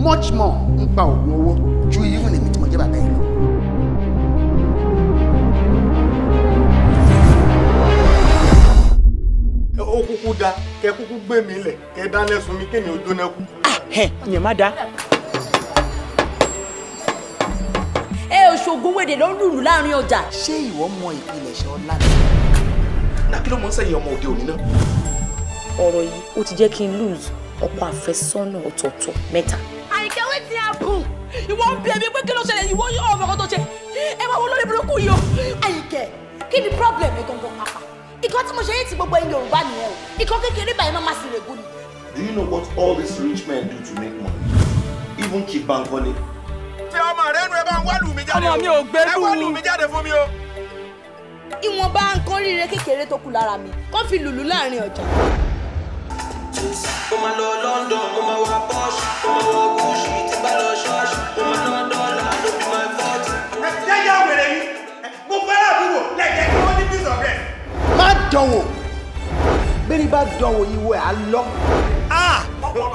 Much more nípa oògùn owó ju even èmi tí mo jẹ́ bàbá yìí lọ. Ó kúkú da kẹ kúkú gbé mi lẹ̀ kẹ dáná sun mi kémi ò jóná kú. Ìyẹn má da. Ẹ ò ṣoògùn wèdè ló ń lùlù láàrin ọjà. Ṣé ìwọ mọ ìpilẹ̀ṣẹ̀ ọlá mi? Nà kí ló mọ̀ ń sẹ́yìn ọmọ òde òní náà? Ọ̀rọ̀ yìí ó ti jẹ́ kí n lose ọkọ àfẹ́sọ́nà ọ̀tọ̀ọ̀tọ̀ mẹ́ta. Àyìnkẹ́ wetin happen? Ìwọ ń bí ẹbí pé kí ló ṣẹlẹ̀, ìwọ yóò ọmọ kan tó ṣe. Ẹ máa wo lórí burúkú yìí o. Àyìnkẹ́, kí ni problem ẹ gangan pàpà? Ìkan tí mo ṣe yìí ti gbogbo ẹ̀yin Yorùbá nìyẹn o. Ìkan kékeré báyìí máa máa sì règùn ni. Do you know what all these rich men do to make money? Even Chief Bankole. Ṣé ọmọ rẹ nu ẹ bá ń wá lù mí jáde o? Ọmọ mi ò gbẹ́lú. Ẹ wá lù mí jáde fún mi o. Ìwọ̀nba nǹkan ríire kékeré tó kù lára mi kó fi lùlù láàrin ọjà. Mo máa lọ London, mo máa wá Porsche, mo máa wọ Gucci, tí bá lọ ṣọ́ọ̀ṣì, mo máa ná dọ́là, ló bí my fault. Jẹ́jẹ́ wèrè yìí, gbogbo ará àdúgbò lẹ́jẹ̀ kí wọ́n ní peace of rest. Má dánwò, bẹ́ẹ̀ni bá dánwò ìwọ ẹ̀ á lọ.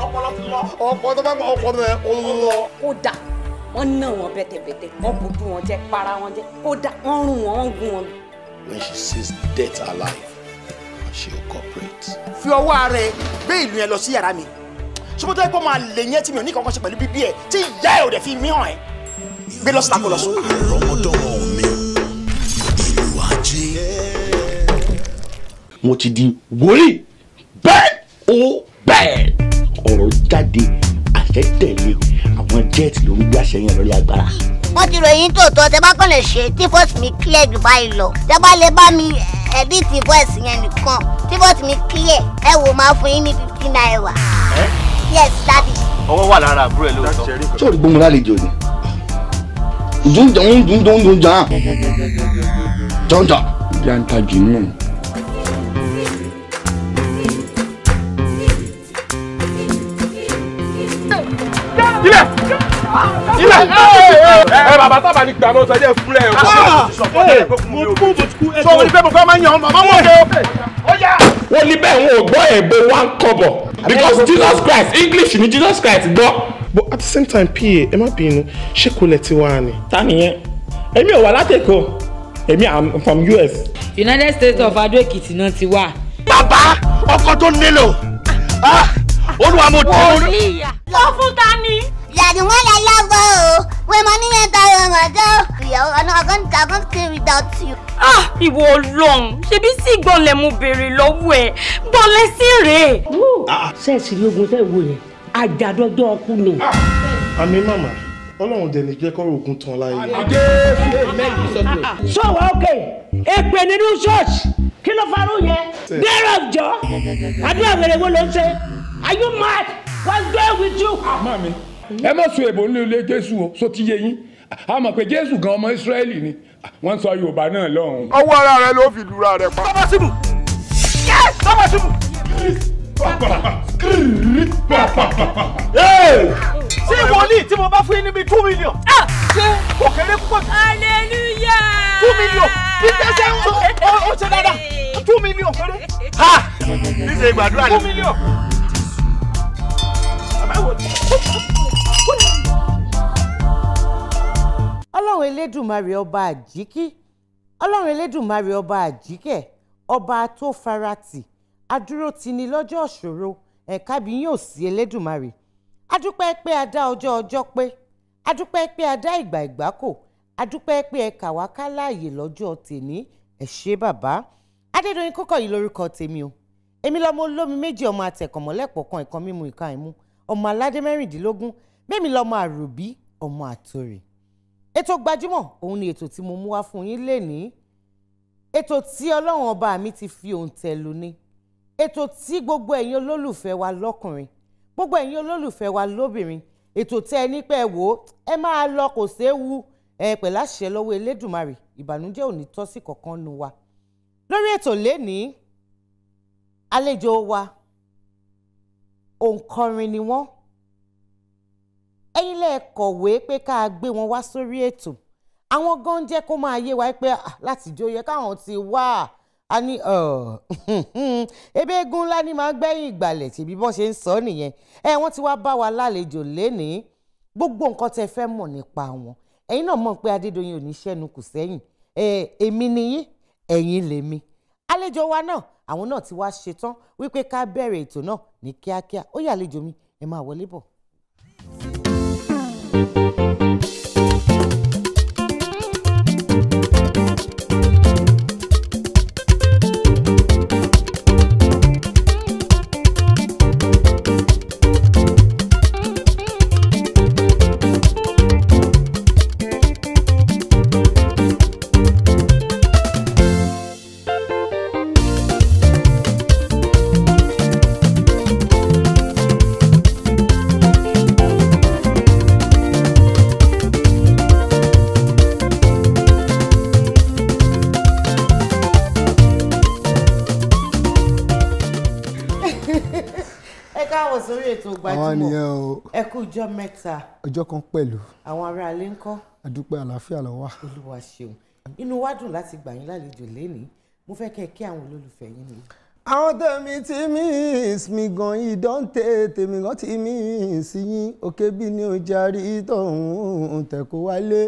Ọpọlọ ti lọ. Ọpọlọ tó bá gbọ́ ọpọlọ ẹ̀ ó lọ. Kódà wọ́n ná wọn bẹ́tẹ̀bẹ́tẹ̀, wọ́n bójú wọn jẹ́, para wọn jẹ́, kódà wọ́n rún wọn, wọ́n gún wọn. When she sees death alive, she will cooperate. Fi ọwọ́ ara ẹ gbé ìlú yẹn lọ sí yàrá mi. Ṣùgbọ́n tó yẹ kó máa lè yẹn tí mi ò ní kankan ṣe pẹ̀lú bíbí ẹ̀ tí ìyá ẹ̀ ò dẹ̀ fi mí hàn ẹ́. Gbé lọ sí tako lọ sùn. Àrọ́mọdọ́mọ mi, ìlú ajé. Mo ti di wòlíì bẹ́ẹ̀ ó bẹ́ẹ̀. Ọ̀rọ̀ jáde àṣẹ tẹ̀lé àwọn jet ló ń gbé àṣẹ yẹn lórí agbára. Wọ́n ti ròyìn tòótọ́ tẹ bá kàn lè ṣe tí voice mi clear jù báyìí lọ. Tẹ bá lè bá mi edit voice yẹn nìkan tí voice mi clear ẹ wò máa fún yín ní 50 naira. Yes daddy. Ọwọ́ wà lára àbúrò ẹ̀ lóòótọ́. Ṣé o rí gbóhùn lálejò ni? Dùn dùn dùn dùn jà. Jọ̀njà. Jàǹtà jì nù. Ilẹ̀! Ilẹ̀! Ẹ bàbá tábà ní gbàmọ́ sọ jẹ́ fúnlẹ̀ o. Mo kú mo kú. Sọ wọ́n ní pé mo fẹ́ máa yan màmá wọ̀ ọ́. Wọ́n ní bẹ́ẹ̀ wọn ò gbọ́ èèbó one kọ́bọ̀ because Jesus Christ English ni Jesus Christ gbọ́. But at the same time PA ẹ má bínú ṣé kò lẹ ti wá ni. Ta nìyẹn? Èmi ò wá látẹ̀kọ́, èmi am from US. United States of Ado Ekiti náà ti wá. Bàbá ọkọ tó nílò Olúwa mo tẹ orí. Sọ fún ta ni. Yàrá wọn lè lọ́gbọ́ o, wọ́n mọ níyẹn ta ọmọ tó. Ìyàwó I can't stay without you. Ah, ìwọ Ọlọ́run, ṣebí sí gbọ̀nlẹ̀ mo béèrè lọ́wọ́ ẹ̀, gbọ̀nlẹ̀ sí rèé. Ṣẹ́ẹ̀sì ní ogun tẹ́ wo yẹn, àjàdọ́jọ́ ọkú ni. Àmì màmá, Ọlọ́run dẹ̀ ní jẹ́ kọ́rọ̀ ogun tán láyé. Sọ wá òkè, èpè nínú ṣọ́ọ̀ṣì, kí ló farú yẹn? Dẹ́rọ̀ jọ, àdúrà wèrè wo ló ń ṣe? Are you mad? What's going with you? Mami, ẹ má sọ èbó nílé Jésù o, sọ ti yé yín. A mọ̀ pé Jésù gan ọmọ Ísírẹ́lì ni. Wọ́n sọ Yorùbá náà lọ́hùn. Ọwọ́ ara rẹ ló fi lura rẹ pa. Tọ́ba síbù! Tọ́ba síbù! Ṣé wòlíì tí mo bá fún yín níbi 2 million? Ṣé kò kéré púpọ̀? Hallelujah! 2 million! Bí tẹ́sẹ̀ ó ṣe dáadáa. 2 million péré. Ha! Níṣẹ́ gbàdúrà ni. 2 million. Bàbá ìwọ. Ọlọ́run Elédùmarè ọba àjíkí, Ọlọ́run Elédùmarè ọba àjíkẹ́, ọba tó faratì, adúrótini lọ́jọ́ ìṣòro, ẹ̀ka bí yóò sí Elédùmarè. Adúpẹ́ pé a dá ọjọ́ ọjọ́ pé, adúpẹ́ pé a dá ìgbà ìgbà kò, adúpẹ́ pé ẹ kà wá ká láàyè lọ́jọ́ tèní, ẹ ṣé bàbá. Adédoyin Kókọ̀yí lórúkọ tèmi o. Èmi lọmọ olómi méjì, ọmọ àtẹ̀kànmọ́lẹ́pọ̀ kan, ìkan mímu ìkan àìmú, ọmọ aládé 16, mẹ́mi lọmọ àròbí, ọmọ àtòrè. Ètò gbajúmọ̀ òun ni ètò tí mo mú wá fún yín lénìí. Ètò tí Ọlọ́run ọba mi ti fi òǹtẹ̀ lù ni. Ètò tí gbogbo ẹ̀yin olólùfẹ́ wa lọ́kùnrin, gbogbo ẹ̀yin olólùfẹ́ wa lóbìnrin, ètò tẹ́ ẹ ní pẹ́ wò ó, ẹ máa lọ kò séwu, ẹ pẹ̀lú àṣẹ lọ́wọ́ Elédùmarè, ìbànújẹ́ ò ní tọ́ sí kankan nu wa. Lórí ètò lénìí, àlejò wa òǹkọrin ni wọ́n. Ẹ̀yin lẹ kọ̀wé pé ká gbé wọn wá sórí ètò. Àwọn gan jẹ́ kó máa yé wa pé láti jó yẹ káwọn ti wá a ní ebe eégún ńlá ni máa gbẹ̀yìn ìgbàlẹ̀, tìbí bọ́n ṣe ń sọ nìyẹn. Ẹ wọ́n ti wá bá wa lálejò lénìí. Gbogbo nǹkan tẹ́ fẹ́ mọ̀ nípa wọn, ẹ̀yin náà mọ̀ pé Adédoyin ò ní ṣẹ́nu kù sẹ́yìn. Èmi nìyí, ẹ̀yin lèmi. Àlejò wa náà, àwọn náà ti wá ṣetán wípé ká bẹ̀rẹ̀ ètò náà ní kíákíá. Ó yá àlejò mi, ẹ máa wọlé bọ̀. Gbajúmọ̀, ẹ kú ọjọ́ mẹ́ta. Ọjọ́ kan pẹ̀lú. Àwọn aráalé ń kọ́. Àdúpẹ́, àlàáfíà ló wà. Olúwa ṣeun, inú wa dùn láti gbà yín lálejò lénìí. Mo fẹ́ kẹ́ ẹ kí àwọn olólùfẹ́ yín ni. Àwọn tèmi ti miss mi gan ìdánte, tèmi gan ti miss yín, òkè bí ni ó jarí tọ̀hún tẹ̀kọ́ wálé.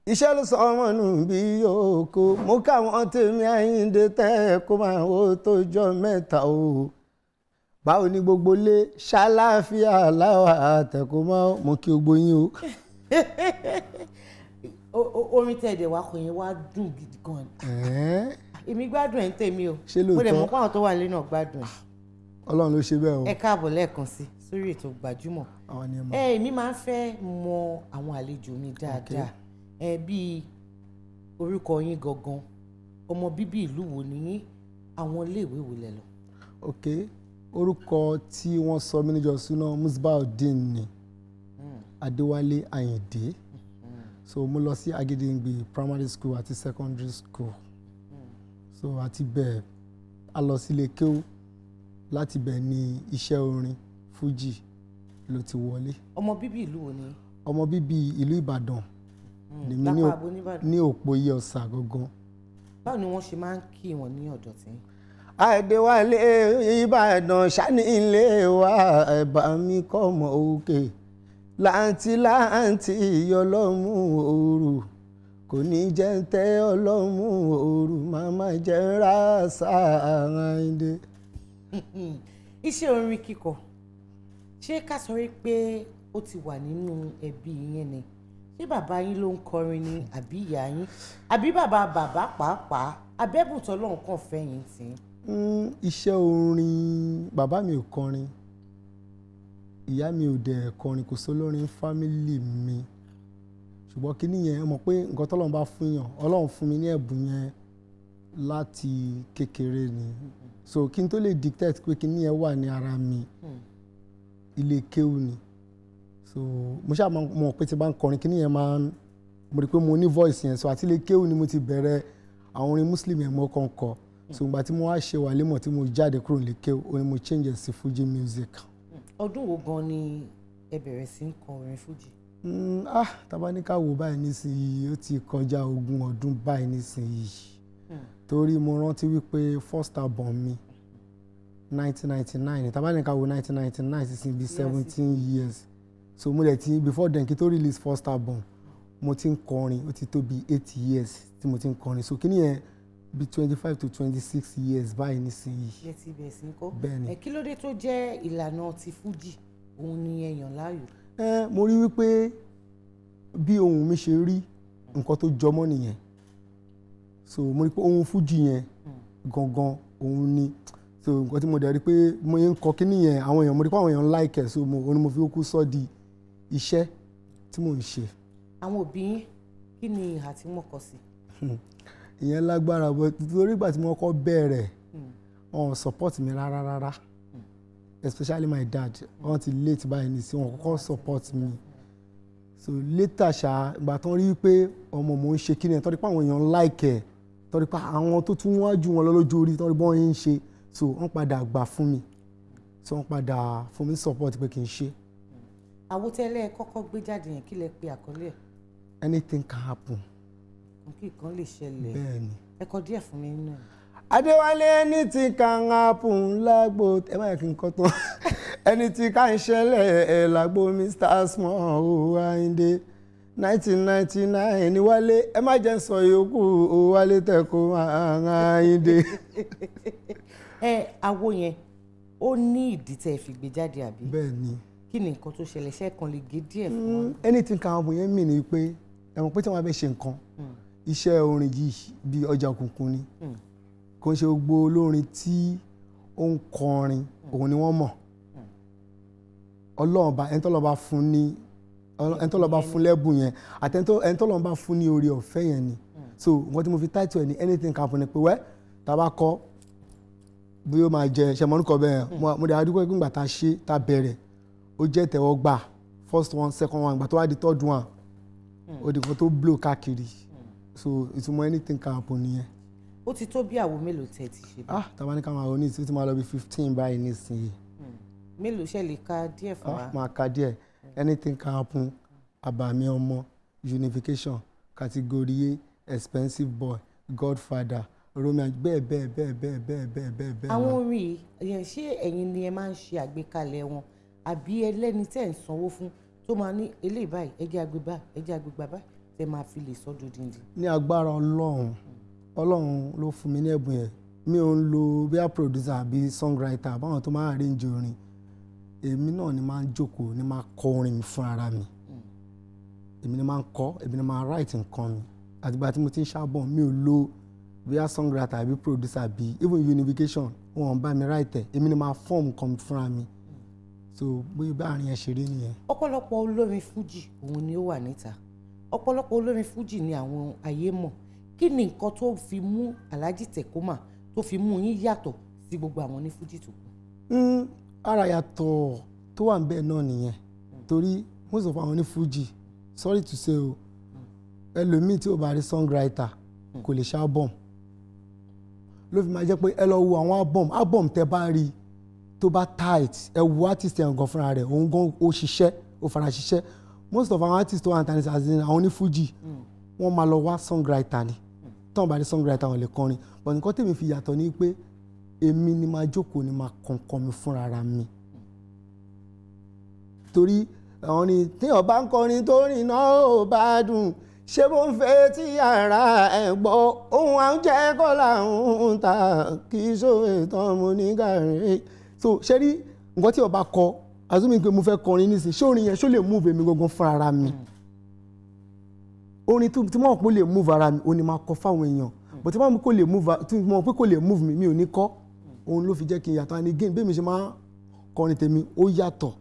Iṣẹ́ ló sọ ọmọ nù bí yòókù. Mo káwọn tèmi Àyìndé tẹ́ kó máa wò tó jọ mẹ́ta o. Báwo ni gbogbo lé ṣàlàáfíà láwà àtẹ̀kọ́ mọ́, mo kí gbogbo yín o. Orin tẹ́ ẹ̀dẹ̀ wá kọ yẹn wá dùn gidi gan. Èmi gbádùn ẹ̀ ń tèmi o. Ṣé lóòótọ́? Mo dẹ̀ mọ̀ pé àwọn tó wà lé náà gbádùn ẹ̀. Ọlọ́run ló ṣe bẹ́ẹ̀ o. Ẹ káàbọ̀ lẹ́ẹ̀kan sí sórí ètò gbajúmọ̀. Èmi máa ń fẹ́ mọ àwọn àlejò mi dáadáa. Bíi orúkọ yín gangan, ọmọ bíbí ìlú wo ni yín, àwọn iléèwé wo lẹ lọ. Ok, orúkọ tí wọ́n sọ mí níjọ́ súná Musbaudeen ni Adéwálé Àyìndé. So mo lọ sí Agídìngbì primary school àti secondary school. So àti bẹ́ẹ̀ a lọ sílé kéwú, láti bẹ́ẹ̀ ni iṣẹ́ orin fújì ló ti wọlé. Ọmọ bíbí ìlú wo ni? Ọmọ bíbí ìlú Ìbàdàn ni mí, ní Òpóyè Ọ̀sà gangan. Báwo ni wọ́n ṣe máa ń kí wọn ní ọ̀dọ̀ tí? Adéwálé Ìbàdàn ṣáni ilé wa, ẹ̀bà mi kọ́ mọ̀ òkè láǹtí láǹtí ọlọ́mú òru kò ní jẹ́ ń tẹ́ ọlọ́mú òru màmá jẹ́ ràṣà Àyìndé. Iṣẹ́ orin kíkọ, ṣé ká sọ pé ó ti wà nínú ẹbí yín ni? Ṣé bàbá yín ló ń kọrin ni àbí ìyá yín àbí bàbá bàbá pàápàá abẹ́bùn tọ́lọ́run kàn fẹ́yìn tì? Iṣẹ́ orin, bàbá mi ò kọrin, ìyá mi ò dẹ̀ kọrin, kò sólórin fámílì mi. Ṣùgbọ́n kíní yẹn, mọ̀ pé nǹkan tọ́lọ́run bá fún yàn, Ọlọ́run fún mi ní ẹ̀bùn yẹn láti kékeré ni. So kí n tó lè dictate pé kíní yẹn wà ní ara mi, ilé kéwú ni. So mo ṣáà mọ̀ pé tí bá ń kọrin kíní yẹn máa ń, mo rí pé mo ní voice yẹn. So àti ilé kéwú ni mo ti bẹ̀rẹ̀ àwọn orin Muslim yẹn mo kàn kọ. So ìgbà tí mo wá ṣe wàlímọ̀ tí mo jáde kúrò nílé kéwú, ó ní mo change ẹ̀ sí Fuji music. Ọdún wo gan ni ẹ bẹ̀rẹ̀ sí ń kọ orin Fuji? Tá bá ní ká wò báyìí nísìnyí, ó ti kọjá 20 ọdún báyìí nísìnyí. Torí mo rántí wípé first album mi 1999, tá bá ní ká wo 1999 sísìn bí 17 years. So mo dẹ̀ ti, before then, kí tó release first album, mo ti ń kọrin, ó ti tó bí 8 years tí mo ti ń kọrin. So kíní yẹn bí 25 to 26 years báyìí nísìnyí. Ẹ ti bẹ̀rẹ̀ sí í kọ́. Bẹ́ẹ̀ni. Ẹ kí ló dé tó jẹ́ ìlànà ti fújì òun ni ẹ yàn láàyò? Ẹ mo rí wípé bí ohùn mi ṣe rí, nǹkan tó jọmọ́ nìyẹn. So mo rí pé ohùn fújì yẹn gangan òun ni. So nǹkan tí mo dẹ̀ rí pé mo yẹn ń kọ kíní yẹn, àwọn èèyàn, mo rí pé àwọn èèyàn ń like ẹ̀, so mo òun ni mo fi kúkú sọ di iṣẹ́ tí mò ń ṣe. Àwọn òbí yín, kí ni ìhà tí wọ́n kọ sí? Ìyẹn lágbára, but torí ìgbà tí mo kọ́ bẹ̀rẹ̀, wọn ò support mi rárá rárá, especially my dad. Wọ́n ti late báyìí ní sí, wọn kọ́kọ́ support mi. So later ṣá, ìgbà tán rí pé ọmọ mò ń ṣe kíni ẹ̀, tọ́ rí pé àwọn èèyàn like ẹ̀, tọ́ rí pé àwọn tó tún wájú wọn lọ lójú orí, tọ́ rí bọ́n yín ń ṣe, so wọ́n padà gbà fún mi. So wọ́n padà fún mi support pé kí n ṣe. Àwòtẹ́lẹ̀ kọ́kọ́ gbé jáde yẹn, kí lẹ pe àkọlé ẹ̀? Anything can happen. Nǹkan kí nǹkan lè ṣẹlẹ̀. Bẹ́ẹ̀ni. Ẹ kọ díẹ̀ fún mi nínú ẹ̀. Adéwálé, anything can happen lágbo, ẹ má yẹ kí n kọ́ tán. Anything can ṣẹlẹ̀ ẹ̀ lágbo Mr Small o Ayinde, 1999 ní Wálé, ẹ má jẹ́ sọ yòókù o, Wálé tẹ̀kọ́ Ayinde. Ẹ àwo yẹn, ó ní ìdí tẹ́ ẹ fi gbé jáde, àbí? Bẹ́ẹ̀ni. Kí ni nǹkan tó ṣẹlẹ̀? Ṣé ẹ kàn lè gé díẹ̀ fún wa? Anything can happen yẹn mì ní pé ẹ mọ̀ pé tí wọ́n bá fẹ́ ṣe nǹkan, iṣẹ́ orin yìí bí ọjà òkùnkùn ni. Kò ń ṣe gbogbo olórin tí ó ń kọrin òun ni wọ́n mọ̀. Ọlọ́run bá ẹni tọ́lọ́run bá fún ní, ẹni tọ́lọ́run bá fún lẹ́bùn yẹn, àti ẹni tọ́lọ́run bá fún ní oore ọ̀fẹ́ yẹn ni. So nǹkan tí mo fi title ẹ̀ ní anything can happen ni pé wẹ́ tá a bá kọ́ bí ó máa jẹ ṣẹmọ́nùkọ bẹ́ẹ̀. Mo dẹ̀ adúgbò pé ìgbà tá a ṣe, tá a bẹ̀rẹ̀, ó jẹ́ ìtẹ́wọ́gbà, first one, second one, ìgbà tó wá di third one, ó di nǹkan tó blow káàkiri. So ìtumọ̀ anything can happen nìyẹn. Ó ti tó bí àwo mélòó tẹ́ ẹ ti ṣe báyìí? Ah, tá a bá ní ká máa ronú ìsìn, ó ti máa lọ bí 15 báyìí nísìnyí. Mélòó ṣe lè ka díẹ̀ fún wa? Ah, máa ka díẹ̀. Anything can happen, Àbàmì Ọmọ, Unification, Category A, Expensive Boy, Godfather, Romeo and bẹ́ẹ̀ bẹ́ẹ̀ bẹ́ẹ̀ bẹ́ẹ̀ bẹ́ẹ̀ bẹ́ẹ̀ bẹ́ẹ̀ bẹ́ẹ̀ Àwọn lọ. orin yìí, ṣé ẹ̀yin ni ẹ máa ń ṣe àgbékalẹ̀ wọn, àbí ẹlẹ́ni tẹ́ ẹ̀ ń sanwó fún tó máa ní eléyìí báyìí, ẹ jẹ́ àgbé báyìí, ẹ jẹ́ àgbégbà báyìí, tẹ́ máa fi lè sọ dodindi? Ní agbára Ọlọ́run, Ọlọ́run ló fún mi ní ẹ̀bùn yẹn. Mi ò ń lo bíi producer àbí songwriter báwọn tó máa ń arrange orin. Èmi náà ni máa ń jókòó ni máa kọ orin mi fún ara mi. Èmi ni máa ń kọ, èmi ni máa write nǹkan mi. Àtìgbà tí mo ti ń ṣàbọ̀n, mi ò lo bíi songwriter àbí producer, àbí even Unification, wọn bá mi write ẹ̀. Èmi ni máa form nǹkan mi fúnra mi. So bóyá bá àárín ẹ̀ ṣe rí nìyẹn. Ọ̀pọ̀lọpọ̀ olórin fújì òun ni ó wà níta, ọ̀pọ̀lọpọ̀ olórin fújì ni àwọn ayé mọ̀. Kí ni nǹkan tó fi mú Alhaji Tekoma, tó fi mú yín yàtọ̀ sí gbogbo àwọn ní fújì tó kù? Ara yàtọ̀ tó wà níbẹ̀ náà nìyẹn, torí most of àwọn ní fújì, sorry to say o, ẹlòmíì tí ò bá rí songwriter kò lè ṣe album. Ló fi máa jẹ́ pé ẹ lọ wo àwọn album, album tẹ bá rí tó bá tight, ẹ wo artist ẹ̀ gan fúnra rẹ̀, òun gan ó ṣiṣẹ́, ó fara ṣiṣẹ́. Most of àwọn artist tó wà ní as in àwọn ní fújì, wọ́n máa lọ wá songwriter ni. Tọ́wọ́n bá rí songwriter, wọn lè kọrin. But nǹkan tèmi fi yàtọ̀ ni pé èmi ni máa jókòó ni máa kọ̀ǹkan mi fúnra ra mi, torí àwọn ni téèyàn bá ń kọrin tó rìn náà ò bá dùn, ṣé bó ń fẹ́ tí ara ẹ̀ gbọ́ ohun à ń jẹ́ kọ́ là ń ta, kì í ṣòwe tán mo ní gàrí. So ṣé rí nǹkan tí ọba kọ, assuming pé mo fẹ́ kọrin nísìnyí, ṣé orin yẹn ṣó lè move èmi gangan fúnra ra mi? Orin tí mo mọ̀ pé ó lè move ara mi, òun ni máa kọ fáwọn èèyàn. But tí mo mọ̀ pé kò lè move, tí mo mọ̀ pé kò lè move mi, mi ò ní kọ. Òun ló fi jẹ́ kí n yàtọ̀. And again, bí èmi ṣe máa kọrin tèmi, ó yàtọ̀.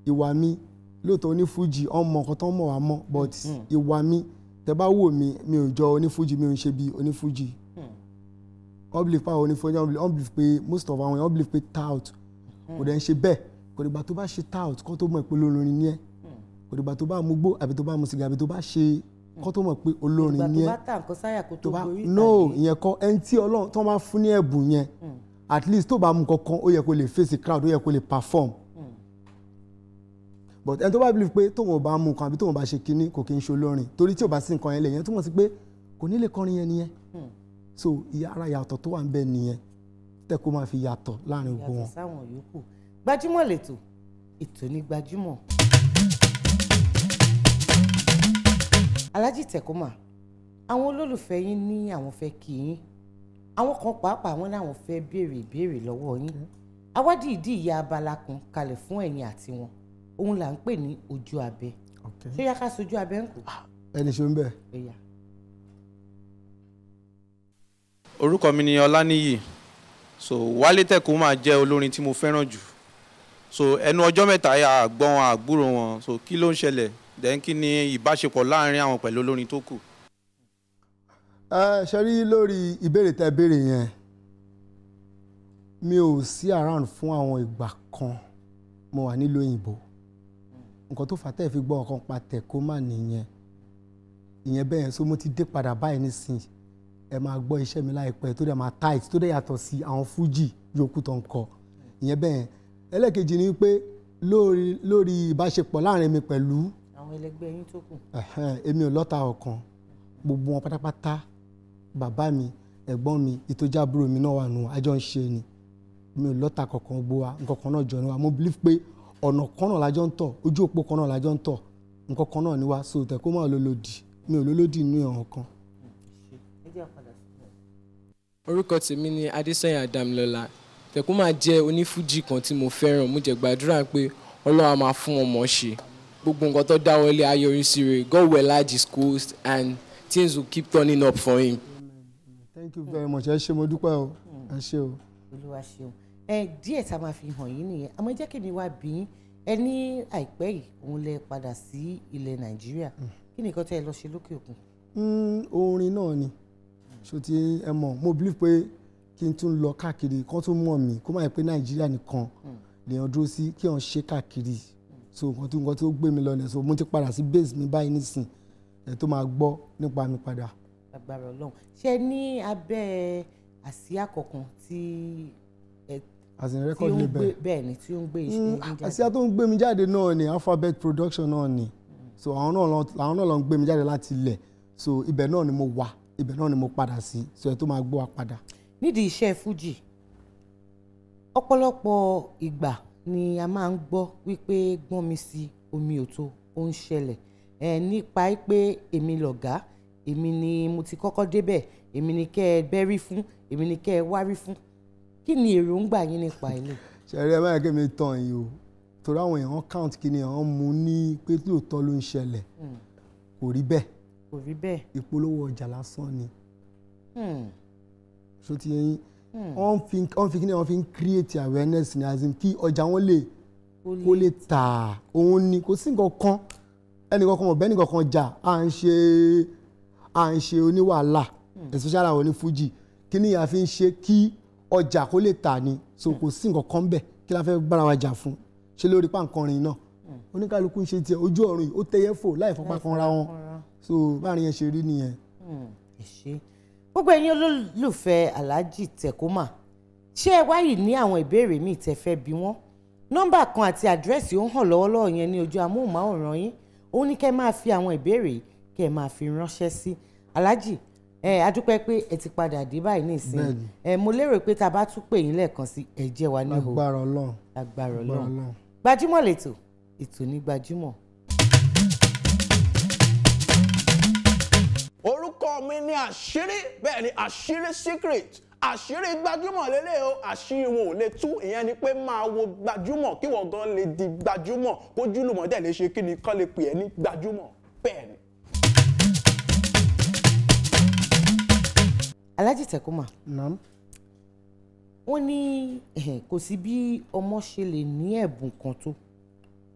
Ìwà mi, lóòótọ́ onífújì ọmọ nǹkan tó ń mọ̀ wá mọ́, but ìwà mi, tẹ bá wò mí, mi ò jọ onífújì, mi ò ń ṣe bí onífújì. Wọ́n believe pé àwọn onífújì, wọ́n believe pé most of àwọn èèyàn, wọ́n believe pé tout kò dẹ̀ ń ṣe bẹ́ẹ̀. Kò dìgbà tó bá ṣe tout kó tó mọ̀ pé olórin ni ẹ́. Kò dìgbà tó bá mu gbó àbí tó bá mu sìgá àbí tó bá ṣe kó tó mọ̀ pé olórin Ìgbà ni tó ẹ́. bá tà nǹkan sáyà kó tó gorí No, ìtàgé. ìyẹn kọ́. Ẹni tí Ọlọ́run tó máa fún ní ẹ̀bùn yẹn, at least tó bá mu kankan, ó yẹ kó lè face the crowd, ó yẹ kó lè perform. But ẹni tó bá believe pé tóun ò bá mu nǹkan àbí tóun ò bá ṣe kinní, kò kí ń ṣe olórin, torí tí ò bá sí nǹkan yẹn lè yẹn túmọ̀ sí pé kò ní lè kọrin yẹn nìyẹn. So ara yàtọ̀ tó wà ń bẹ nìyẹn Tekoma fi yàtọ̀ láàrin gbogbo wọn. Yàtọ̀ sáwọn yòókù. Gbajúmọ̀ lètò, ètò ní gbajúmọ̀. Alhaji Tekoma, àwọn olólùfẹ́ yín ní àwọn fẹ́ kí yín, àwọn kan pàápàá wọn láwọn fẹ́ béèrè ìbéèrè lọ́wọ́ yín. Awádìí ìdí ìyá abala kan kalẹ̀ fún ẹ̀yin àti wọn, òun là ń pè ní ojú abẹ. Ṣé yá ká sojú abẹ ń kù? Ẹni ṣe ń bẹ̀. Orúkọ mi ni Ọláníyì. So Wálé Tekoma jẹ́ olórin tí mo fẹ́ràn jù. So ẹnu ọjọ́ mẹ́ta yà àgbọ̀n àgbúrò wọn. So kí ló ń ṣẹlẹ̀? Then kí ni ìbáṣepọ̀ láàrin àwọn pẹ̀lú olórin tó kù? Ẹ ṣe rí lórí ìbéèrè tẹ́ béèrè yẹn, mi ò sí around fún àwọn ìgbà kan, mo wà nílùú òyìnbó. Nǹkan tó fà tẹ́ fi gbọ́ ọ̀kan pa Tekoma nìyẹn, ìyẹn bẹ́ẹ̀ yẹn. So mo ti dé padà báyìí nísìnyí, ẹ máa gbọ́ iṣẹ́ mi láìpẹ́ tó dẹ̀ máa tight, tó dẹ̀ yàtọ̀ sí àwọn fújì yòókù tó ń kọ, ìyẹn bẹ́ẹ̀ yẹn. Ẹlẹ́ẹ̀kejì ni pé lórí ìbáṣepọ̀ láàrin mi pẹ̀lú àwọn ẹlẹgbẹ́ yín tó kù, èmi ò lọ́ta ọ̀kan, gbogbo wọn pátápátá, bàbá mi, ẹ̀gbọ́n mi, ìtọ́jábúrò mi náà wà nù, àjọ ń ṣe ni. Mi ò lọ́ta kankan, gbogbo wa nǹkan kan náà jọ ni wa. Mo believe pé ọ̀nà kan náà lájọ ń tọ̀, ojú òpó kan náà lájọ ń tọ̀, nǹkan kan náà ni wa. So Tekoma ò lólòdì, mi ò lólòdì inú ẹ̀hàn kan. Orúkọ tèmi ni Adésanya Damilọlá. Tekoma jẹ́ onífújì kan tí mo fẹ́ràn. Mo jẹ́ gbàdúrà pé Ọlọ́run á máa fún wọn mọ̀ ṣe. Gbogbo nǹkan tó dáwọ́lé á yọrí sí rere. God will enlarge his coast and things will keep turning up for him. Thank you very much. Ẹ ṣé, mo dúpẹ́ o. Ẹ ṣé o. Olúwa ṣeun. Ẹ díẹ̀ tá a máa fi hàn yín nìyẹn. Àmọ́ jẹ́ kí mi wá bí yín. Ẹ ní àìpẹ́ yìí òun lẹ padà sí ilẹ̀ Nàìjíríà. Kí ni nǹkan tẹ́ ẹ lọ ṣe lókè òkun? Orin náà ni. Ṣó ti ẹ mọ̀, mo believe pé kí n tún lọ káàkiri kán tún mọ̀ mí, kó má yẹ pé Nàìjíríà nìkan lèèyàn dúró sí, kí wọ́n ṣe káàkiri. So nǹkan tó gbé mi lọ nìyẹn. So mo ti padà sí base mi báyìí nísìn, ẹ tó máa gbọ́ nípa mi padà. Agbára Ọlọ́run. Ṣé ní abẹ́ àsíá kankan tí ẹ as in record label? Bẹ́ẹ̀ ni, tí ó ń gbé iṣẹ́ jáde. Àsíá tó ń gbé mi jáde náà ni Alphabet Production náà ni. So àwọn náà lọ ń gbé mi jáde láti ilẹ̀. So ibẹ̀ náà ni mo wà, ibẹ̀ náà ni mo padà sí. So ẹ tó máa gbọ́ wa padà. Nídìí iṣẹ́ fújì, ọ̀pọ̀lọpọ̀ ìgbà ni a máa ń gbọ́ wípé gbọ́n mi sí omi ò tó, ó ń ṣẹlẹ̀ ẹ nípa pé èmi lọ̀gá, èmi ni mo ti kọ́kọ́ débẹ̀, èmi ni kẹ́ ẹ bẹ́rí fún, èmi ni kẹ́ ẹ wárí fún. Kí ni èròǹgbà yín nípa ilé? Ṣẹ̀rí ẹ báyìí kí mi tàn yìí o, torí àwọn èèyàn count kí ni àwọn mú ní pé lóòótọ́ ló ń ṣẹlẹ̀. Kò rí bẹ́ẹ̀. Kò rí bẹ́ẹ̀. Ìpolówó ọjà lásán ni. Ṣó ti yé yín? Wọ́n fi kí ni wọ́n fi ń create awareness ni, as in kí ọjà wọn lè kó lè tà. Òun ni kò sí nǹkan kan, ẹnìkan kan ọ̀bẹ nìkan kan jà, à ń ṣe oníwàhálà, especially àwọn onífújì. Kí ni a fi ń ṣe kí ọjà kó lè tà ni. So kò sí nǹkan kan bẹ́ẹ̀ kí la fẹ́ bára wa jà fún, ṣe lórí pàǹkanrin náà. Oníkálukú ń ṣe tiẹ̀, ojú ọ̀run yìí ó tẹ́yẹ fò láì fọpá kanra wọn. So báàrin yẹn ṣe rí nìyẹn. Ẹ ṣé gbogbo ẹ̀yin olólùfẹ́ Alhaji Tekoma, ṣé ẹ wáyìí ní àwọn ìbéèrè míì tẹ́ fẹ́ bi wọ́n? Nọ́mbà kan àti àdírẹ́sì ó ń hàn lọ́wọ́lọ́wọ́ yẹn ní ojú amóhùnmáwòrán yín. Ó ní kẹ́ máa fi àwọn ìbéèrè kẹ́ máa fi ránṣẹ́ sí Alhaji. Ẹ adúpẹ́ pé ẹ ti padà dé báyìí nísìnyí. Ẹ mo lérò pé tá a bá tún pè yín lẹ́ẹ̀kan sí, ẹ jẹ́ wa níhò. Agbára Ọlọ́run. Agbára Ọlọ́run. Gbajúmọ̀ lètò, ètò ní gbajúmọ̀. Orúkọ mi ni àṣírí, bẹ́ẹ̀ ni àṣírí secret, àṣírí gbajúmọ̀ lélẹ̀ o, àṣírí wọn ò lè tú. Ìyẹn ni pé máa wo gbajúmọ̀ kí wọ́n gan lè di gbajúmọ̀, kójúlùmọ̀ dẹ̀ lè ṣe kí ni kán lè pè é ní gbajúmọ̀, bẹ́ẹ̀ ni. Alhaji Tekoma, wọ́n ní kò sí bí ọmọ ṣe lè ní ẹ̀bùn kan tó,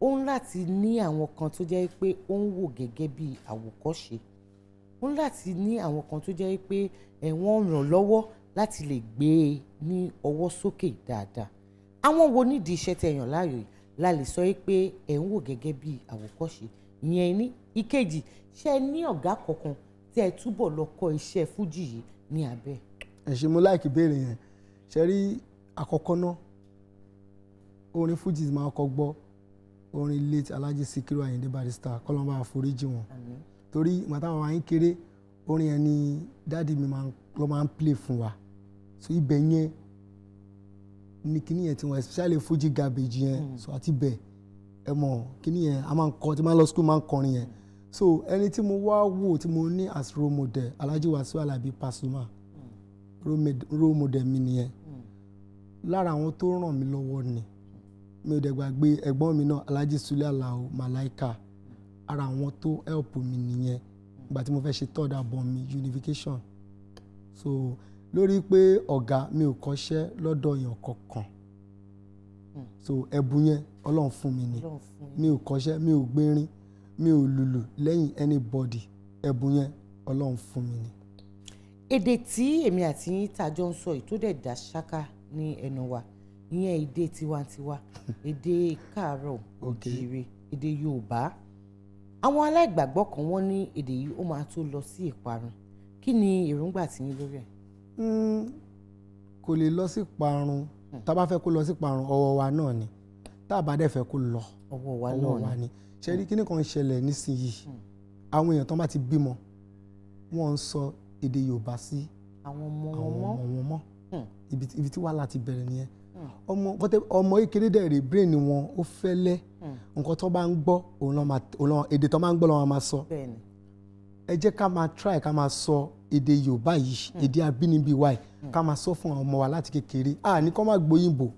ó ń láti ní àwọn kan tó jẹ́ pé ó ń wò gẹ́gẹ́ bí àwòkọ́ṣe, ó ń láti ní àwọn kan tó jẹ́ pé wọ́n ràn lọ́wọ́ láti lè gbé e ní ọwọ́ sókè dáadáa. Àwọn wo nídìí iṣẹ́ tẹ́ yàn láàyò yìí la lè sọ pé ẹ̀ ń wò gẹ́gẹ́ bí àwòkọ́ṣe? Ìyẹn ní ìkejì, ṣé ẹ ní ọ̀gá kankan tẹ́ ẹ túbọ̀ lọ kọ́ iṣẹ́ fújì yìí ní abẹ́? Ẹ ṣé, mo láìkí béèrè yẹn. Ṣe rí àkọ́kọ́ náà, orin fújì máa kọ́ gbọ́, orin late Alhaji Sikiru Ayinde Barrister, kọ́lọ́mbà àforíjì wọn. Torí ìgbà táwọn wa ń kéré, Orin yẹn ni daddy mi ló máa ń play fún wa. So ibẹ̀ yẹn ni kíní yẹn ti wọ́n, especially Fuji Garbage yẹn. So àti bẹ̀ ẹ mọ̀ kíní yẹn a máa ń kọ, tí máa ń lọ school máa ń kọrin yẹn. So ẹni tí mo wá wò tí mo ní as role model, Alhaji Wasiu Alabi Pasuma, role model mi nìyẹn. Lára àwọn tó ràn mí lọ́wọ́ ni, mi ò dẹ̀ gbàgbé ẹ̀gbọ́n mi náà, Alhaji Sule Alao Malaika. Ara àwọn tó help mi nìyẹn ìgbà tí mo fẹ́ ṣe third album mi, Unification. So lórí pé ọ̀gá mi ò kọ́ṣẹ́ lọ́dọ̀ èèyàn kankan, so ẹ̀bùn yẹn Ọlọ́run fún mi ni. Mi ò kọ́ṣẹ́, mi ò gbérin, mi ò lùlù lẹ́yìn anybody, ẹ̀bùn yẹn Ọlọ́run fún mi ni. Èdè tí èmi àti yín tá a jọ ń sọ yìí tó dẹ̀ dá ṣáká ní ẹnu wa, ìyẹn èdè tiwantiwa, èdè káàárọ̀ òjíire, èdè Yorùbá. Àwọn aláìgbàgbọ́ kan wọ́n ní èdè yìí ó máa tó lọ sí ìparun. Kí ni èròǹgbà tí yín lórí ẹ̀? Kò lè lọ sí ìparun. Tá a bá fẹ́ kó lọ sí ìparun, ọwọ́ wa náà ni. Tá a bá dẹ̀ fẹ́ kó lọ, ọwọ́ wa ni. Ṣé rí kíní kan ń ṣẹlẹ̀ nísìnyìí? Àwọn èèyàn tó bá ti bímọ, wọ́n ń sọ èdè Yorùbá sí àwọn ọmọ wọn mọ́. Ibi tí wàhálà ti bẹ̀rẹ̀ nìyẹn. Ọmọ kékeré dẹ̀ rè, brain wọn ó fẹ́lẹ́. Nǹkan tó bá ń gbọ́, èdè tó máa ń gbọ́ ló máa sọ. Ẹ jẹ́ ká máa try ká máa sọ èdè Yorùbá yìí, èdè abínibí wa yìí, ká máa sọ fún àwọn ọmọ wa láti kékeré. A ní kó má gbóyìnbó,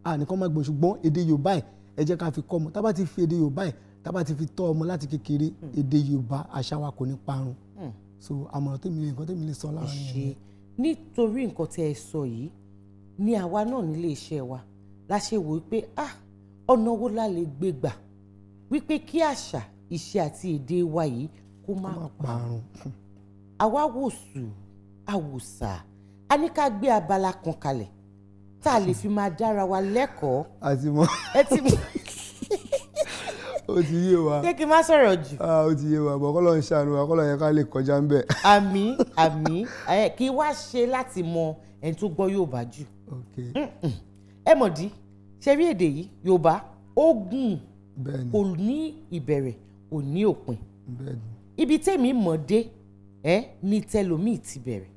a ní kó má gbóyìnbó, ṣùgbọ́n èdè Yorùbá yìí ẹ jẹ́ ká fi kọ́ ọmọ. Tá bá ti fi èdè Yorùbá yìí, tá bá ti fi tọ́ ọmọ láti kékeré, èdè Yorùbá àṣà wa kò ní parun. So àmọ̀ràn tèmi lè, nǹkan tèmi lè sọ láàrin yẹn. Nítorí nǹkan tẹ́ ẹ sọ yìí ni àwa náà nílé iṣẹ́ wa la ṣe wò pé ọ̀nà wo la lè gbé gbà wípé kí àṣà, ìṣe àti èdè wa yìí kó má parun. Àwa wò sù, àwòsà, a ní ká gbé abala kan kalẹ̀ tá a lè fi máa dára wa lẹ́kọ̀ọ́. Àti mọ. Ẹ ti mọ. Ó ti yé wa. Ṣé kí n má sọ̀rọ̀ jù? Ó ti yé wa, bọ̀ kọ́lọ̀ ń ṣàánú wa, kọ́lọ̀ yẹn ká lè kọjá ń bẹ̀. Àmín, àmín. Kí wá ṣe láti mọ ẹni tó gbọ́ Yorùbá jù. Ẹ mọ̀ dí, ṣe rí èdè yìí, Yorùbá, ó gùn, kò ní ìbẹ̀rẹ̀, kò ní òpin. Ibi tèmi mọ̀ dé ní tẹlòmíì ti bẹ̀rẹ̀.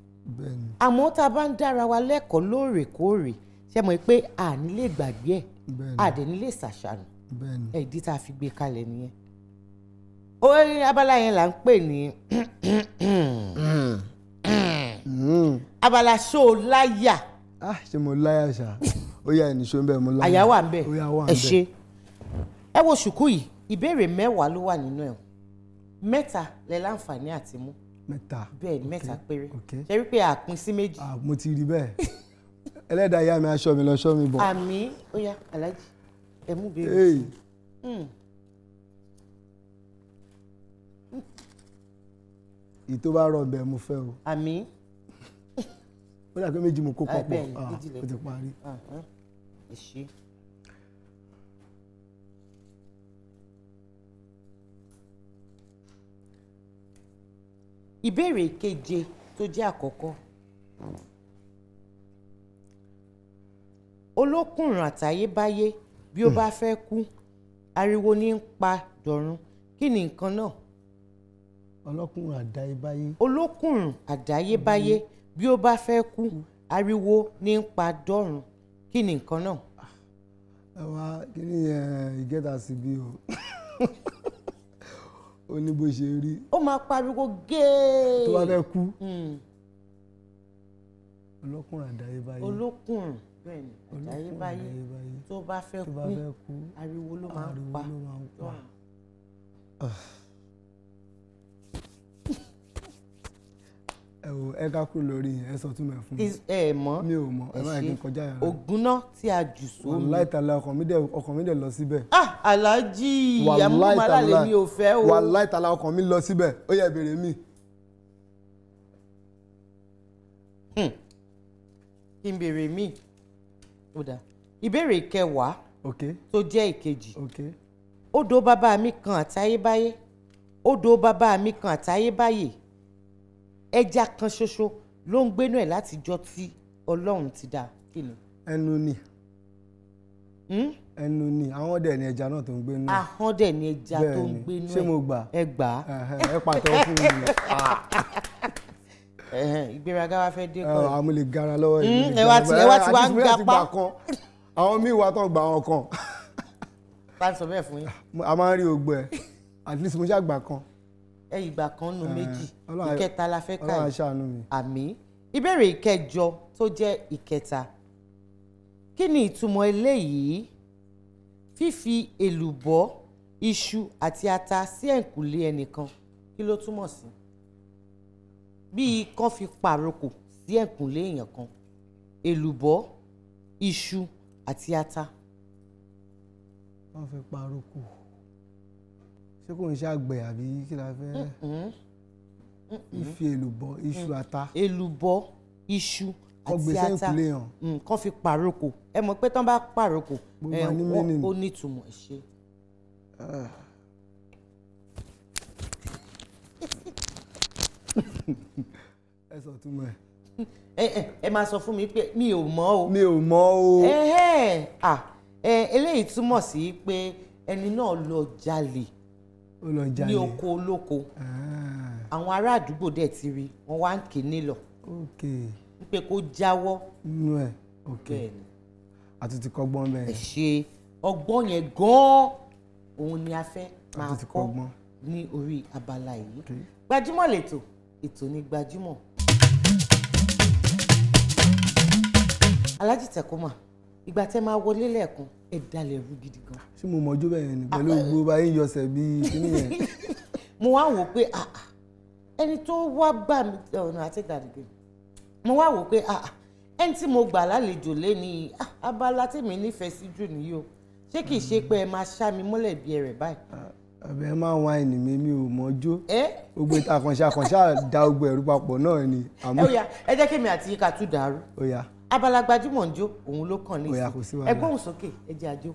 Àmọ́ tá a bá ń dára wa lẹ́kọ̀ọ́ lóòrèkóòrè, ṣe mọ̀ pé a ní lè gbàgbé ẹ̀, a dẹ̀ ní lè ṣàṣàrò. Ìdí tá a fi gbé kalẹ̀ nìyẹn. Orin abala yẹn là ń pè ní abala ṣó láyà. Ṣé mo láyà ṣá? Ó yá, ẹnì ṣó ń bẹ, mo láyà. Àyà wà ń bẹ. Ẹ ṣe. Ẹ wo ṣùkú yìí, ìbéèrè 10 ló wà nínú ẹ̀. 3 lẹ láǹfààní àti mú. 3. Bẹ́ẹ̀ ni, 3 péré. Ṣe rí pé a pín sí 2. Mo ti rí bẹ́ẹ̀. Ẹlẹ́dàá ìyá mi aṣọ mi lọ ṣọ́ mi bọ̀. Àmín. Ó yá, Alhaji, ẹ mú béèrè. Ìyí tó bá rọ̀ bẹ́ẹ̀ mo fẹ́ o. Àmín. Ó dà pé 2 mo kó papọ̀, ó ti parí. Ẹ ṣé. Ìbéèrè keje tó jẹ́ àkọ́kọ́. Olókùnrùn àtayébáyé bí ó bá fẹ́ kú, ariwo ní ń pa dọ̀run. Kí ni nǹkan náà? Olókùnrùn àdáyébáyé. Olókùnrùn àdáyébáyé bí ó bá fẹ́ kú, ariwo ní ń pa dọ̀run. Kí ni nǹkan náà? Ẹ wá, kí ni ìgẹ́ta sí bí o? Ó ní bó ṣe rí. Ó máa pariwo géè. Tó bá fẹ́ kú. Olókùnrùn àdáyébáyé. Olókùnrùn bẹ́ẹ̀ni àdáyébáyé tó bá fẹ́ kú, ariwo ló máa ń pa. Ẹ wo, ẹ ká kúrò lórí yẹn, ẹ sọ túmọ̀ ẹ fún mi. Ẹ mọ̀, mi ò mọ̀, ẹ má yẹ kí n kọjá yàrá. Ògúnná tí a jù sómi. Wàláì tàlá, ọkàn mi dẹ̀ lọ síbẹ̀. Alhaji, àmúmalà lèmi ò fẹ́ o. Wàláì tàlá, ọkàn mi lọ síbẹ̀, ó yẹ béèrè mi. Kí n béèrè mi. Ó dáa. Ìbéèrè kẹwàá tó jẹ́ ìkejì. Odò bàbá mi kan àtayébáyé. Odò bàbá mi kan àtayébáyé. Ẹja kan ṣoṣo ló ń gbénú ẹ̀ látijọ́ tí Ọlọ́run ti dá. Kí ni? Ẹnu ni. Ẹnu ni àwọn dẹ̀ ni ẹja náà tó ń gbé nú. Ahọ́n dẹ̀ ni ẹja tó ń gbé nú ẹ̀. Ṣé mo gbà? Ẹ gbà á. Ẹ pàtó fún mi. Ìgbéraga wa fẹ́ dé kọ́ ẹ̀. Àmú lè gara lọ́wọ́ yìí. Ẹ wá ti wá ń gapá. Àwọn míì wá tán gba àwọn kan. Bá ń sọ bẹ́ẹ̀ fún yín. A máa ń rí ogbó ẹ. At least mo ṣàgbà kan. Ẹ ìgbà kan nu méjì. Ìkẹta la fẹ́ ká yìí. Ọlọ́run aṣàánú mi. Àmín. Ìbéèrè ìkẹjọ tó jẹ́ ìkẹta. Kí ni ìtumọ̀ eléyìí? Fífi èlùbọ́, iṣu àti ata sí ẹ̀ǹkùlé ẹnìkan, kí ló túmọ̀ sí? Bíi kán fi pàrokò sí ẹ̀ǹkùlé èèyàn kan, èlùbọ́, iṣu àti ata. Wọ́n fi pàrokò. Ṣé kò ń ṣàgbẹ̀ àbí kí la fẹ́? Fífi èlùbọ́, iṣu, ata. Èlùbọ́, iṣu àti ata kán fi pàrokò. Ẹ mọ̀ pé tán bá pàrokò ó nítumọ̀ ṣe. Ẹ sọ túmọ̀ ẹ. Ẹ máa sọ fún mi pé mi ò mọ̀ o. Mi ò mọ̀ o. Eléyìí túmọ̀ sí pé ẹni náà lọ jalè ní oko olóko. Àwọn ará àdúgbò dẹ̀ ti rí wọ́n wá ń ké nílọ̀ pé kó jáwọ́. Nínú ẹ ok àti ti kọ́gbọ́n bẹ́ẹ̀. Ẹ ṣe ọgbọ́n yẹn gan-an òun ni a fẹ́ máa kọ́ ní orí abala yìí. Gbajúmọ̀ lètò, ètò ní gbajúmọ̀. Alhaji Tekuma, ìgbà tẹ́ máa wọlé lẹ́ẹ̀kan ẹ dalẹ̀ rú gidi gan. Ṣé mo mọ̀jú bẹ́ẹ̀ ni pẹ̀lú gbogbo báyìí yọsẹ̀ bíi kíní yẹn. Mo wá wò pé ẹni tó wá gbà mí ọ̀nà àti gàdìgì. Mo wá wò pé ẹni tí mo gbà lálejò lé ní abala tèmi nífẹ̀ẹ́ sí jù nìyí o. Ṣé kìí ṣe pé ẹ máa ṣá mi mọ́lẹ̀ bí ẹrẹ̀ báyìí? Àbẹ̀ máa ń wáìnì mi, mi ò mọ̀jú. Gbogbo àkànṣe àkànṣe da gbogbo ẹ̀rú papọ̀ náà ni. Ó yá, ẹ jẹ́ kémi àti yín ká tún dàrú. Ó yá. Abala gbajúmọ̀ ń jó òun ló kàn ní ìsìn. Ẹ gbóhùn sókè, ẹ jẹ́ àjò.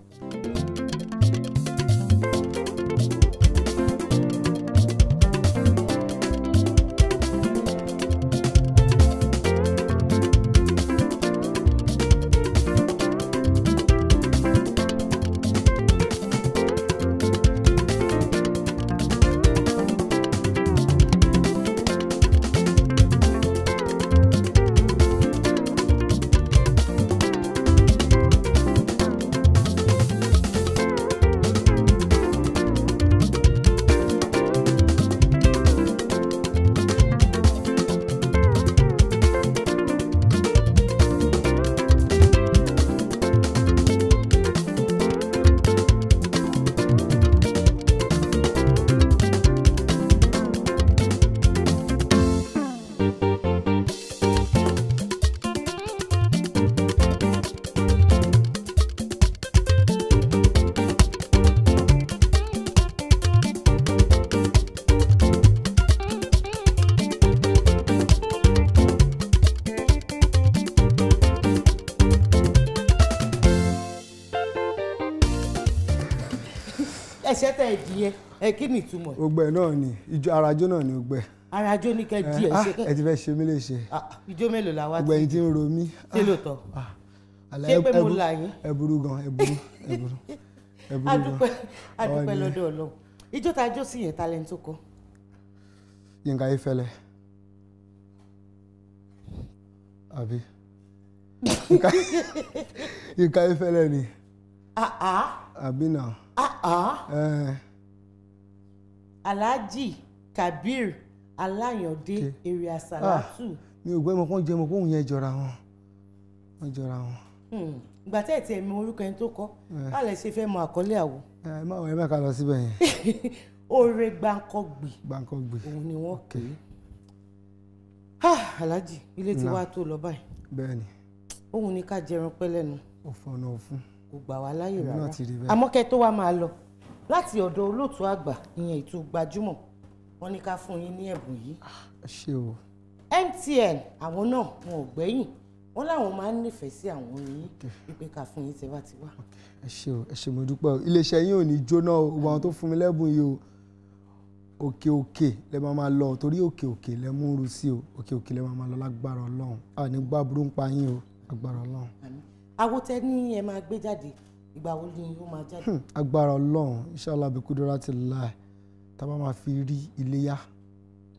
Ẹsẹ̀ tẹ ẹ di yẹn, ẹ kí ni ìtumọ̀? Ogbẹ náà ni ijó arajó náà ni ogbẹ. Arajó ní kẹ di ẹ ṣe. Ẹ ti fẹ́ ṣe mí léṣe. Ijó mélòó la wá ti? Ogbẹ yìí ti ń ro mí. Ṣé lóòótọ́? Ṣé pé mo là yín? Ẹ burú gan, ẹ burú, ẹ burú, ẹ burú gan. Adúpẹ́ lọ́dọ̀ Ọlọ́run. Ijó ta jó sí yẹn, talent tó kọ. Yínká Ayéfẹ́lẹ́. Àbí? Yínká Ayéfẹ́lẹ́ ni. Àbí náà. Alhaji Kabir Alayande area Salatu. Mi ò gbọ́ ẹmọ kan jẹ́ ẹmọ kóhun yẹn jọra wọn. Wọ́n jọra wọn. Ìgbà tẹ́ ẹ̀ tí ẹ̀ mọ orúkọ ẹni tó kọ́, báwo lẹ ṣe fẹ́ mọ àkọlé àwo? Ẹ má wọ ẹ má ká lọ síbẹ̀ yẹn. Oore Gbáǹkọ́gbì. Gbáǹkọ́gbì. Òun ni wọ́n pè é. Alhaji, ilé tí wàá tó lọ báyìí. Bẹ́ẹ̀ni. Òun ni ká jẹran pẹ́ lẹ́nu. Òfò ọ̀nà òfun. Kò gbà wá láyè rárá. Àmọ́ kẹ́ tó wá máa lọ láti ọ̀dọ̀ olóòtú àgbà ìyẹn ètò gbajúmọ̀, wọ́n ní ká fún yín ní ẹ̀bùn yìí. Ṣé o. MTN àwọn náà wọn ò gbẹ́yìn, wọ́n láwọn máa ń nífẹ̀ẹ́ sí àwọn orin yín wípé ká fún yín tẹ́ bá ti wá. Ẹ ṣé o, ẹ ṣé mo dúpẹ́ o. Iléeṣẹ́ yín ò ní jóná o, gbogbo àwọn tó fún mi lẹ́bùn yìí o. Òkè òkè lẹ máa máa lọ, torí òkè òkè lẹ mú ru sí o, òkè òkè lẹ máa máa lọ lágbára Ọlọ́run. A ní gbá burú ń pa yín o, agbára Ọlọ́run. Àwo tẹ ní ẹ máa gbé jáde Ìgbà wo ni ó máa jáde? Agbára Ọlọ́run, inshallah bi kudratillah, tá a bá máa fi rí iléyá,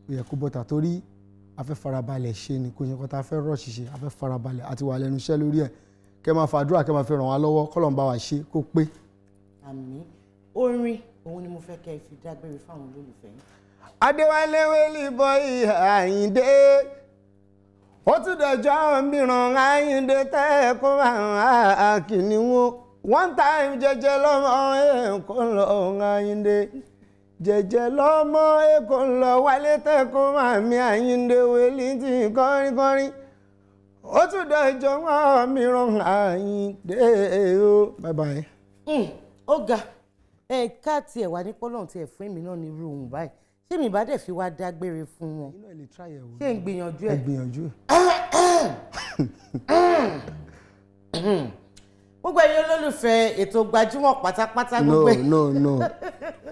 ó yẹ kó bọ́ta, torí a fẹ́ farabalẹ̀ ṣe ni, kò ṣe nǹkan tá a fẹ́ rush ṣe, a fẹ́ farabalẹ̀ àti wà lẹ́nu iṣẹ́ lórí ẹ̀. Kẹ́ máa fàdúrà, kẹ́ máa fi ràn wá lọ́wọ́, k'Ọlọ́run bá wa ṣe kó pé. Àmín. Orin òun ni mo fẹ́ kẹ́ ẹ fi dágbére fáwọn olólùfẹ́ yín. Adéwálé wẹ́lì bọ́ì Àyìndé, ó tún dọjọ́ mìíràn Àyìndé tẹ́ kó máa kìnìún one time jẹ́jẹ́ lọ́mọ Èkó lọ Àyìndé, jẹ́jẹ́ lọ́mọ Èkó lọ Wálé tẹ́ kó máa mi Àyìndé wẹ́lì tí kọrin kọrin, ó tún dọjọ́ mìíràn Àyìndé o, bye bye. Ó ga ẹ ká tiẹ̀ wá ní pọ́lọ́n tiẹ̀ fún èmi náà ní irú ohun báyìí, ṣé mi bá dẹ̀ fi wá dágbére fún wọn? Ṣé ń gbìyànjú ẹ̀? Ẹ gbìyànjú. Gbogbo ẹ̀yin olólùfẹ́ ètò Gbajúmọ̀ pátápátá, gbogbo ẹ̀. No, no, no,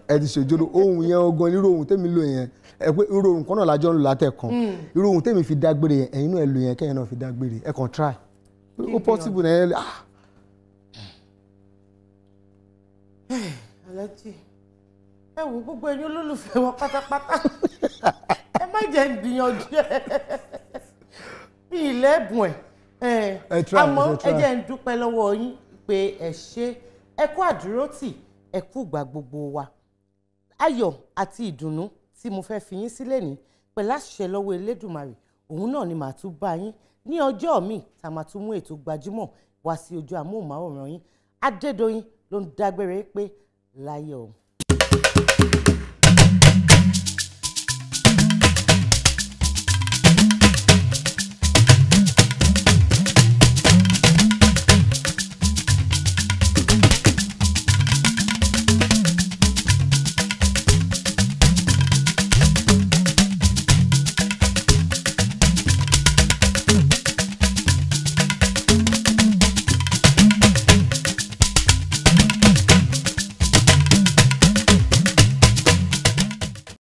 ẹ ti ṣòjòrò ohun yẹn ogan, irú ohun tèmi lò yẹn, ẹ pé irú ohun kan náà lájọ ń lò látẹ̀kan, irú ohun tèmi fi dágbére yẹn, ẹ̀yin náà ẹ lò yẹn, kẹ́yìn náà fi dágbére, ẹ kàn try, ó possible náà ẹ. Aláàjì, ẹ wo gbogbo ẹ̀yin olólùfẹ́ wọn pátápátá, ẹ má jẹ́ ń gbìyànjú ẹ bí ilẹ̀bùn ẹ̀, àmọ́ ẹ jẹ́ ń dúpẹ́ lọ́wọ́ yín pé ẹ ṣé, ẹ kú àdúrótì, ẹ kú ìgbà gbogbo wa. Ayọ̀ àti ìdùnnú tí mo fẹ́ fi yín sílẹ̀ ní pẹ̀lú àṣẹ lọ́wọ́ Elédùmarè, òun náà ni màá tún bá yín ní ọjọ́ míì tá a máa tún mú ètò Gbajúmọ̀ wá sí ojú amóhùnmáwòrán yín. Adédoyin ló ń dágbére pé láyọ̀.